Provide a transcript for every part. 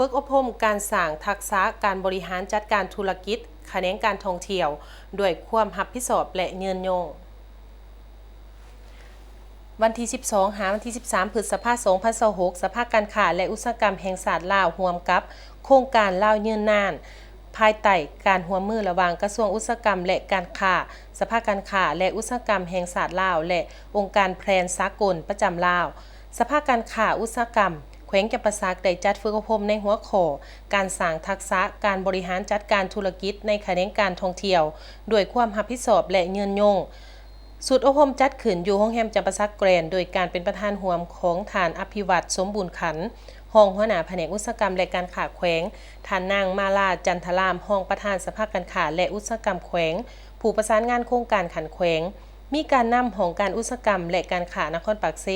ຝຶກອົບຮົມການສ້າງທັກສະການບໍລິຫານຈັດການທຸລະກິດຂະແໜງການທ່ອງທ່ຽວ ດ້ວຍຄວາມຮັບຜິດຊອບ ແລະ ຍືນຍົງ. ວັນທີສິບສອງ ຫາວັນທີສິບສາມ ພຶດສະພາ ສອງພັນຊາວຫົກ ສະພາການຄ້າ ແລະ ອຸດສາຫະກຳແຫ່ງຊາດລາວ ຮ່ວມກັບໂຄງການລາວຍືນນານ ພາຍໃຕ້ການຮ່ວມມືລະຫວ່າງກະຊວງອຸດສາຫະກຳ ແລະ ການຄ້າ, ສະພາການຄ້າ ແລະ ອຸດສາຫະກຳແຫ່ງຊາດລາວ ແລະ ອົງການແພຣນສາກົນປະຈຳລາວ, ສະພາການຄ້າອຸດສາຫະກຳແຂວງຈຳປາສັກ ໄດ້ຈັດຝຶກອົບຮົມໃນຫົວຂໍ້ ການສ້າງທັກສະການບໍລິຫານຈັດການທຸລະກິດໃນຂະແໜງການທ່ອງທ່ຽວ ດ້ວຍຄວາມຮັບຜິດຊອບ ແລະ ຍືນຍົງ. ຊຸດອົບຮົມຈັດຂຶ້ນຢູ່ໂຮງແຮມຈຳປາສັກແກຣນ ໂດຍການເປັນປະທານຮ່ວມຂອງທ່ານ ອະພິວັດ ສົມບູນຂັນ ຮອງຫົວໜ້າພະແນກອຸດສາຫະກຳ ແລະ ການຄ້າແຂວງ, ທ່ານນາງ ມາລາ ຈັນທະລາມ ຮອງປະທານສະພາການຄ້າ ແລະ ອຸດສາຫະກຳແຂວງ, ຜູ້ປະສານງານໂຄງການຂັ້ນແຂວງ, ມີການນຳຫ້ອງການອຸດສາຫະກຳ ແລະ ການຄ້ານະຄອນປາກເຊ,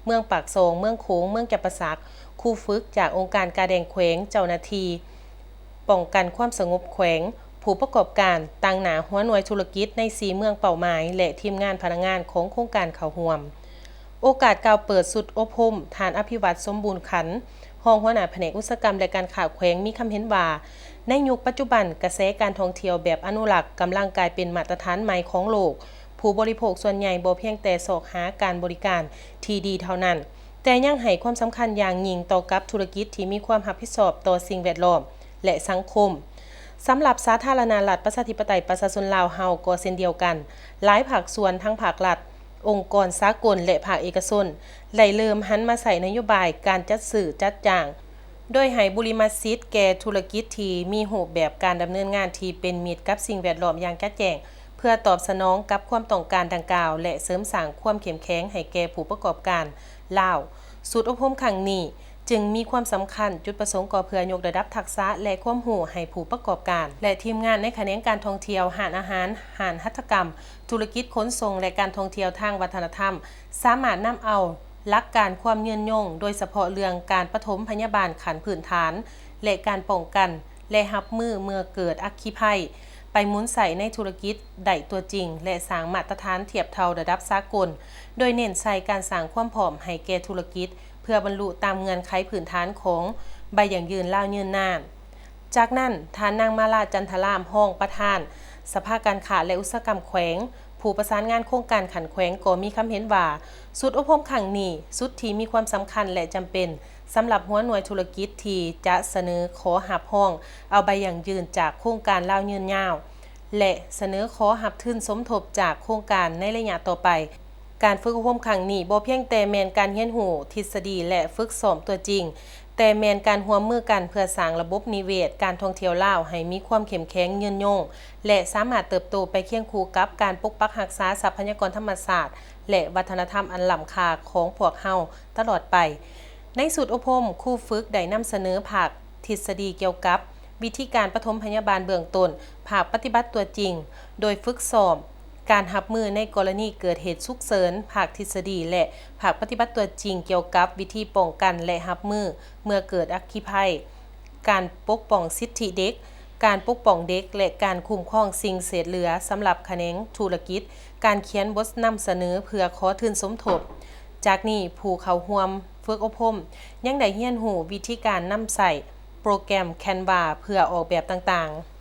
ເມືອງປາກຊ່ອງ, ເມືອງໂຂງ, ເມືອງຈຳປາສັກ, ຄູຝຶກຈາກອົງການກາແດງແຂວງ, ເຈົ້າໜ້າທີ່ ປ້ອງກັນຄວາມສະຫງົບແຂວງ, ຜູ້ປະກອບການ, ຕາງໜ້າຫົວໜ່ວຍທຸລະກິດໃນສີ່ເມືອງເປົ້າໝາຍ ແລະ ທີມງານພະນັກງານຂອງໂຄງການເຂົ້າຮ່ວມ. ໂອກາດກ່າວເປີດຊຸດອົບຮົມ, ທ່ານ ອະພິວັດ ສົມບູນຂັນ ຮອງຫົວໜ້າພະແນກອຸດສາຫະກຳ ແລະ ການຄ້າແຂວງ ມີຄຳເຫັນວ່າ, ໃນຍຸກປັດຈຸບັນ, ກະແສການທ່ອງທ່ຽວແບບອະນຸລັກກຳລັງກາຍເປັນມາດຕະຖານໃໝ່ຂອງໂລກ. ຜູ້ບໍລິໂພກສ່ວນໃຫຍ່ບໍ່ພຽງແຕ່ຊອກຫາການບໍລິການທີ່ດີເທົ່ານັ້ນ, ແຕ່ຍັງໃຫ້ຄວາມສຳຄັນຢ່າງຍິ່ງຕໍ່ກັບທຸລະກິດທີ່ມີຄວາມຮັບຜິດຊອບຕໍ່ສິ່ງແວດລ້ອມ ແລະ ສັງຄົມ. ສຳລັບສາທາລະນະລັດ ປະຊາທິປະໄຕ ປະຊາຊົນລາວເຮົາກໍເຊັ່ນດຽວກັນ, ຫຼາຍພາກສ່ວນ, ທັງພາກລັດ, ອົງກອນສາກົນ ແລະ ພາກເອກະຊົນ ໄດ້ເລີ່ມຫັນມາໃຊ້ນະໂຍບາຍການຈັດຊື້ຈັດຈ້າງ ໂດຍໃຫ້ບຸລິມະສິດແກ່ທຸລະກິດທີ່ມີຮູບແບບການດຳເນີນງານທີ່ເປັນມິດກັບສິ່ງແວດລ້ອມຢ່າງຈະແຈ້ງ, ເພື່ອຕອບສະໜອງກັບຄວາມຕ້ອງການດັ່ງກ່າວ ແລະ ເສີມສ້າງຄວາມເຂັ້ມແຂງໃຫ້ແກ່ຜູ້ປະກອບການລາວ. ຊຸດອົບຮົມຄັ້ງນີ້ຈຶ່ງມີຄວາມສຳຄັນ, ຈຸດປະສົງກໍເພື່ອຍົກລະດັບທັກສະ ແລະ ຄວາມຮູ້ໃຫ້ຜູ້ປະກອບການ ແລະ ທີມງານໃນຂະແໜງການທ່ອງທ່ຽວ, ຮ້ານອາຫານ, ຮ້ານຫັດຖະກຳ, ທຸລະກິດຂົນສົ່ງ ແລະ ການທ່ອງທ່ຽວທາງວັດທະນະທຳ ສາມາດນຳເອົາ ຫຼັກການຄວາມຍືນຍົງ, ໂດຍສະເພາະເລື່ອງການປະຖົມພະຍາບານຂັ້ນພື້ນຖານ ແລະ ການປ້ອງກັນ ແລະ ຮັບມືເມື່ອເກີດອັກຄີໄພ ໄປໝູນໃຊ້ໃນທຸລະກິດໄດ້ຕົວຈິງ ແລະ ສ້າງມາດຕະຖານທຽບເທົ່າລະດັບສາກົນ, ໂດຍເນັ້ນໃສ່ການສ້າງຄວາມພ້ອມໃຫ້ແກ່ທຸລະກິດ ເພື່ອບັນລຸຕາມເງື່ອນໄຂພື້ນຖານຂອງໃບຢັ້ງຢືນລາວຍືນນານ. ຈາກນັ້ນ, ທ່ານນາງ ມາລາ ຈັນທະລາມ ຮອງປະທານສະພາການຄ້າ ແລະ ອຸດສາຫະກຳແຂວງ, ຜູ້ປະສານງານໂຄງການຂັ້ນແຂວງ ກໍມີຄຳເຫັນວ່າ, ຊຸດອົບຮົມຄັ້ງນີ້ ຊຸດທີ່ມີຄວາມສຳຄັນ ແລະ ຈຳເປັນ ສຳລັບຫົວໜ່ວຍທຸລະກິດທີ່ຈະສະເໜີຂໍຮັບຮອງເອົາໃບຢັ້ງຢືນຈາກໂຄງການລາວຍືນຍາວ ແລະ ສະເໜີຂໍຮັບທຶນສົມທົບຈາກໂຄງການໃນໄລຍະຕໍ່ໄປ. ການຝຶກອົບຮົມຄັ້ງນີ້ບໍ່ພຽງແຕ່ແມ່ນການຮຽນຮູ້ທິດສະດີ ແລະ ຝຶກຊ້ອມຕົວຈິງ, ແຕ່ແມ່ນການຮ່ວມມືກັນເພື່ອສ້າງລະບົບນິເວດການທ່ອງທ່ຽວລາວໃຫ້ມີຄວາມເຂັ້ມແຂງຍືນຍົງ ແລະ ສາມາດເຕີບໂຕໄປຄຽງຄູ່ກັບການປົກປັກຮັກສາຊັບພະຍາກອນທຳມະຊາດ ແລະ ວັດທະນະທຳອັນລ້ຳຄ່າຂອງພວກເຮົາຕະຫຼອດໄປ. ໃນຊຸດອົບຮົມ, ຄູຝຶກໄດ້ນຳສະເໜີພາກທິດສະດີກ່ຽວກັບວິທີການປະຖົມພະຍາບານເບື້ອງຕົ້ນ, ພາກປະຕິບັດຕົວຈິງ, ໂດຍຝຶກຊ້ອມການຮັບມືໃນກໍລະນີເກີດເຫດສຸກເສີນ, ພາກທິດສະດີ ແລະ ພາກປະຕິບັດຕົວຈິງກ່ຽວກັບວິທີປ້ອງກັນ ແລະ ຮັບມືເມື່ອເກີດອັກຄີໄພ, ການປົກປ້ອງສິດທິເດັກ, ການປົກປ້ອງເດັກ ແລະ ການຄຸ້ມຄອງສິ່ງເສດເຫຼືອສຳລັບຂະແໜງທຸລະກິດ, ການຂຽນບົດນຳສະເໜີເພື່ອຂໍທຶນສົມທົບ. ຈາກນີ້, ຜູ້ເຂົ້າຮ່ວມຝຶກອົບຮົມຍັງໄດ້ຮຽນຮູ້ວິທີການນຳໃຊ້ໂປຣແກຣມ Canva ເພື່ອອອກແບບຕ່າງໆ.